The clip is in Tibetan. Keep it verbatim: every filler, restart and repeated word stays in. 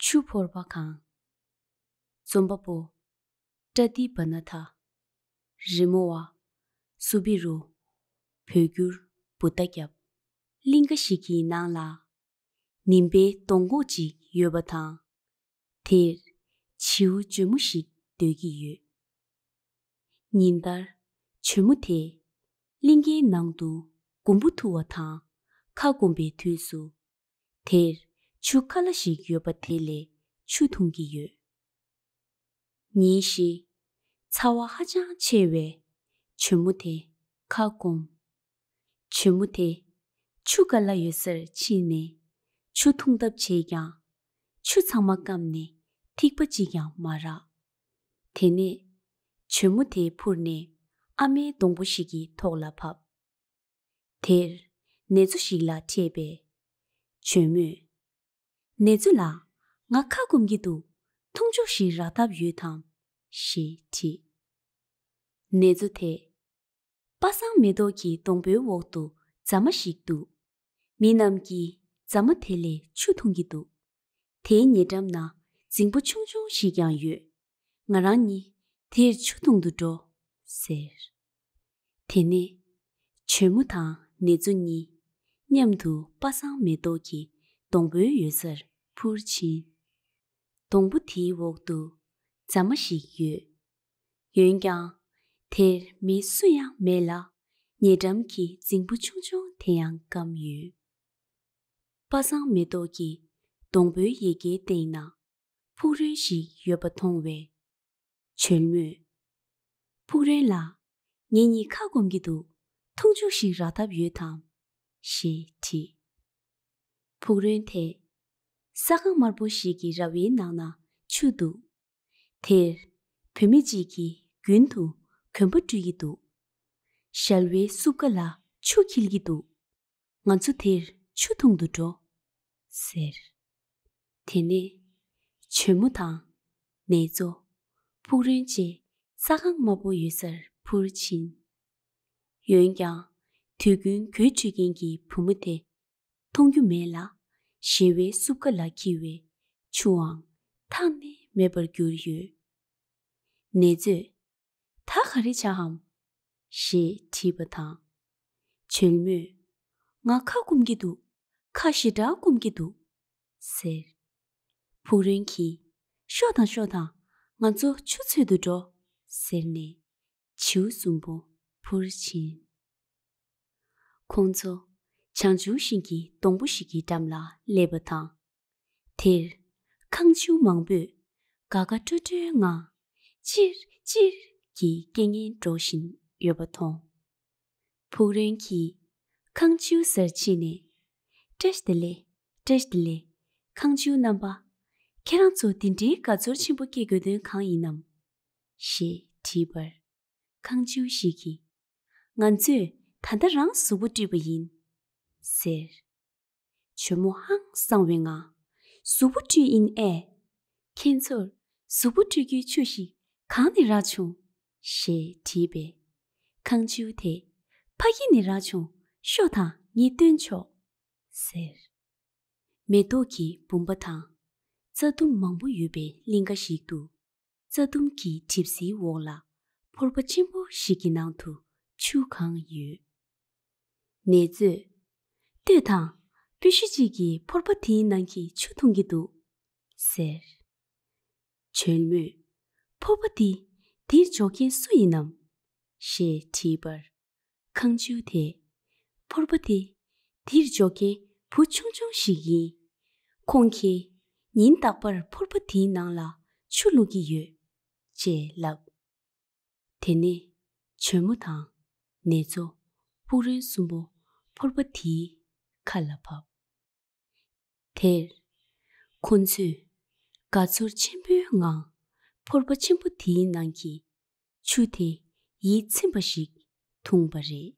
ཆུ་ཕོར་པ་གང་། རྩོམ་པ་པོ། པྲ་ཏི་པ་ན་ཐ། རི་མོ་བ། སུ་བི་རུ། བོད་འགྱུར། བུ་ཏ་སྐྱབས། གླིང་ག་ཞིག་གི་ནང་ལ། ནིམ་པའི་སྡོང་གོག་ཅིག་ཡོད་པ་དང་། དེར་བྱིའུ་འཇོལ་མོ་ཞིག་སྡོད་ཀྱི་ཡོད། ཉིན་ལྟར་འཇོལ་མོ་དེས་གླིང་གའི་ནང་དུ་གོམ་བུ་འཐུ་བ་དང་ཁ་སྐོམ་པའི་དུས་སུ། དེར་ཆུ་ཁ་ལ་ཞིག་ཡོད་པ་དེ་ལས་ཆུ་འཐུང་གི་ཡོད། ཉིན་ཞིག་ཚ་བ་ཧ་ཅང་ཆེ་བས་འཇོལ་མོ་དེ་ཁ་སྐོམ། འཇོལ་མོ་དེ་ཆུ་ཁ་ལ་ཡོད་སར་ཕྱིན་ནས་ཆུ་འཐུང་ཐབས་བྱས་ཀྱང་། ཆུ་ཚང་མ་སྐམ་ནས་ཐིགས་པ་གཅིག་ཀྱང་མ་རག། དེ་ནས་འཇོལ་མོ་དེ་འཕུར་ནས་ཨ་མའི་སྡོང་པོ་ཞིག་གི་ཐོག་ལ་བབས། དེར་ནེ་ཙོ་ཞིག་ལ་འཕྲད་པས། འཇོལ་མོས། ནེ་ཙོ་ལགས། ང་ཁ་སྐོམ་གྱི་འདུག། འཐུང་ཆོག་ཞིག་རག་ཐབས་ཡོད་དམ། ཞེས་དྲིས། ནེ་ཙོ་དེས། པ་སངས་མེ་ཏོག་གི་སྡོང་པོའི་འོག་ཏུ་རྫ་མ་ཞིག་འདུག། མི་རྣམས་ཀྱིས་རྫ་མ་དེ་ལས་ཆུ་འཐུང་གི་འདུག། དེའི་ཉེ་འགྲམ་ན་རྫིང་བུ་ཆུང་ཆུང་ཞིག་ཀྱང་ཡོད། ང་རང་གཉིས་དེར་ཆུ་འཐུང་དུ་འགྲོ། ཟེར། དེ་ནས་ཇོ་མོ་དང་ནེ་ཙོ་གཉིས་མཉམ་དུ་པ་སངས་མེ་ཏོག་གི་སྡོང་པོའི་ཡོད་སར་འཕུར་ཕྱིན། སྡོང་པོ་དེའི་འོག་ཏུ་རྫ་མ་ཞིག་ཡོད། འོན་ཀྱང་དེར་མི་སུ་ཡང་མེད་ལ། ཉེ་འགྲམ་གྱི་རྫིང་བུ་ཆུང་ཆུང་དེ་ཡང་སྐམ་ཡོད། པ་སངས་མེ་ཏོག་གི་སྡོང་པོའི་ཡ་གིའི་སྟེང་ན་ཕུག་རོན་ཞིག་ཡོད་པ་མཐོང་བས། ཇོ་མོས། ཕུག་རོན་ལགས། ངེད་གཉིས་ཁ་སྐོམ་གྱི་འདུག། འཐུང་ཆོག་ཞིག་རག་ཐབས་ཡོད་དམ། ཞེས་དྲིས། ཕུག་རོན་དེས། ས་ཁང་དམར་པོ་ཞིག་གི་ར་བའི་ནང་ན་ཆུ་འདུག། དེར་བུད་མེད་ཅིག་གིས་རྒྱུན་དུ་གོན་པ་བཀྲུ་ཡི་འདུག། ཞལ་བའི་སྲུབས་ཀ་ལ་ཆུ་འཁྱིལ་གྱི་འདུག། ང་ཚོ་དེར་ཆུ་འཐུང་དུ་འགྲོ། ཟེར། དེ་ནས་ཇོ་མོ་དང་ནེ་ཙོ། ཕུག་རོན་བཅས་ས་ཁང་དམར་པོ་ཡོད་སར་འཕུར་ཕྱིན། འོན་ཀྱང་དུས་རྒྱུན་གོས་འཁྲུད་མཁན་གྱི་བུ་མོ་དེ་མཐོང་རྒྱུ་མེད་ལ། ཞལ་བའི་སྲུབས་ཀ་ལ་འཁྱིལ་བའི་ཆུའང་ཐག་ནས་མེད་པར་གྱུར་ཡོད། ནེ་ཙོས། ད་ག་རེ་བྱའམ། ཞེས་དྲིས་པ་དང་། ཇོ་མོས། ང་ཁ་སྐོམ་གྱི་འདུག། ཁ་ཞེ་དྲག་སྐོམ་གྱི་འདུག། ཟེར། ཕུག་རོན་གྱིས། ཤོག་དང་ཤོག་དང་། ང་ཚོ་ཆུ་འཚོལ་དུ་འགྲོ། ཟེར་ནས་བྱིའུ་གསུམ་པོ་འཕུར་ཕྱིན། ཁོང་ཚོ་བྱང་ཆུབ་ཤིང་གི་སྡོང་པོ་ཞིག་གི་འགྲམ་ལ་སླེབས་པ་དང་། དེར་ཁང་ཆུང་མང་པོས་དགའ་དགའ་སྤྲོ་སྤྲོའི་ངང་ཅིར་ཅིར་གྱི་སྐད་ངན་སྒྲོག་བཞིན་ཡོད་པ་མཐོང་། ཕུག་རོན་གྱིས་ཁང་ཆུང་སར་ཕྱིན་ནས། བཀྲ་ཤིས་བདེ་ལེགས། བཀྲ་ཤིས་བདེ་ལེགས། ཁང་ཆུང་རྣམ་པ། ཁྱེད་རང་ཚོ་འདི་འདྲའི་དགའ་ཚོར་ཆེན་པོ་སྐྱེ་དགོས་དོན་གང་ཡིན་ནམ། ཞེས་དྲིས་པར། ཁང་ཆུང་ཞིག་གིས། ང་ཚོས་ད་ལྟ་རང་གཟུགས་པོ་བཀྲུས་པ་ཡིན། ཟེར། ཇོ་མོ་ཧང་སངས་པའི་ངང་། གཟུགས་པོ་བཀྲུས་ཡིན་ཨེ། ཁྱེད་ཚོར་གཟུགས་པོ་བཀྲུ་རྒྱུའི་ཆུ་ཞིག་གང་ནས་རག་བྱུང་། ཞེས་དྲིས་པས། ཁང་ཆུང་དེས། ཕ་གི་ནས་རག་བྱུང་། ཤོག་དང་ངས་སྟོན་ཆོག། ཟེར། མེ་ཏོག་གི་བུམ་པ་དང་། རྩྭ་ལྡུམ་མང་པོ་ཡོད་པའི་གླིང་ག་ཞིག་ཏུ། རྩྭ་ལྡུམ་གྱི་གྲིབ་བསིལ་འོག་ལ་ཕོར་པ་ཆེན་པོ་ཞིག་གི་ནང་དུ་ཆུ་གང་ཡོད། ནེ་ཙོས། ལྟོས་དང་། སྤུ་ཤུ་གཅིག་གིས་ཕོར་པ་དེའི་ནང་གི་ཆུ་འཐུང་གི་འདུག། ཟེར། ཇོ་མོས། ཕོར་པ་འདི་འདིར་འཇོག་མཁན་སུ་ཡིན་ནམ། ཞེས་དྲིས་པར། ཁང་ཆུང་དེས། ཕོར་པ་དེ་འདིར་འཇོག་མཁན་བུ་ཆུང་ཆུང་ཞིག་ཡིན། ཁོང་གིས་ཉིན་རྟག་པར་ཕོར་པ་དེའི་ནང་ལ་ཆུ་བླུག་གི་ཡོད། ཅེས་ལབ། དེ་ནས་ཇོ་མོ་དང་ནེ་ཙོ། ཕུག་རོན་གསུམ་པོ་ཕོར་པ་དེའི་ཁ་ལ་བབས། དེར་ཁོ་ཚོས་དགའ་ཚོར་ཆེན་པོའི་ངང་ཕོར་པ་ཆེན་པོ་དེའི་ནང་གི་ཆུ་དེ་ཡིད་ཚིམ་པ་ཞིག་འཐུང་བ་རེད།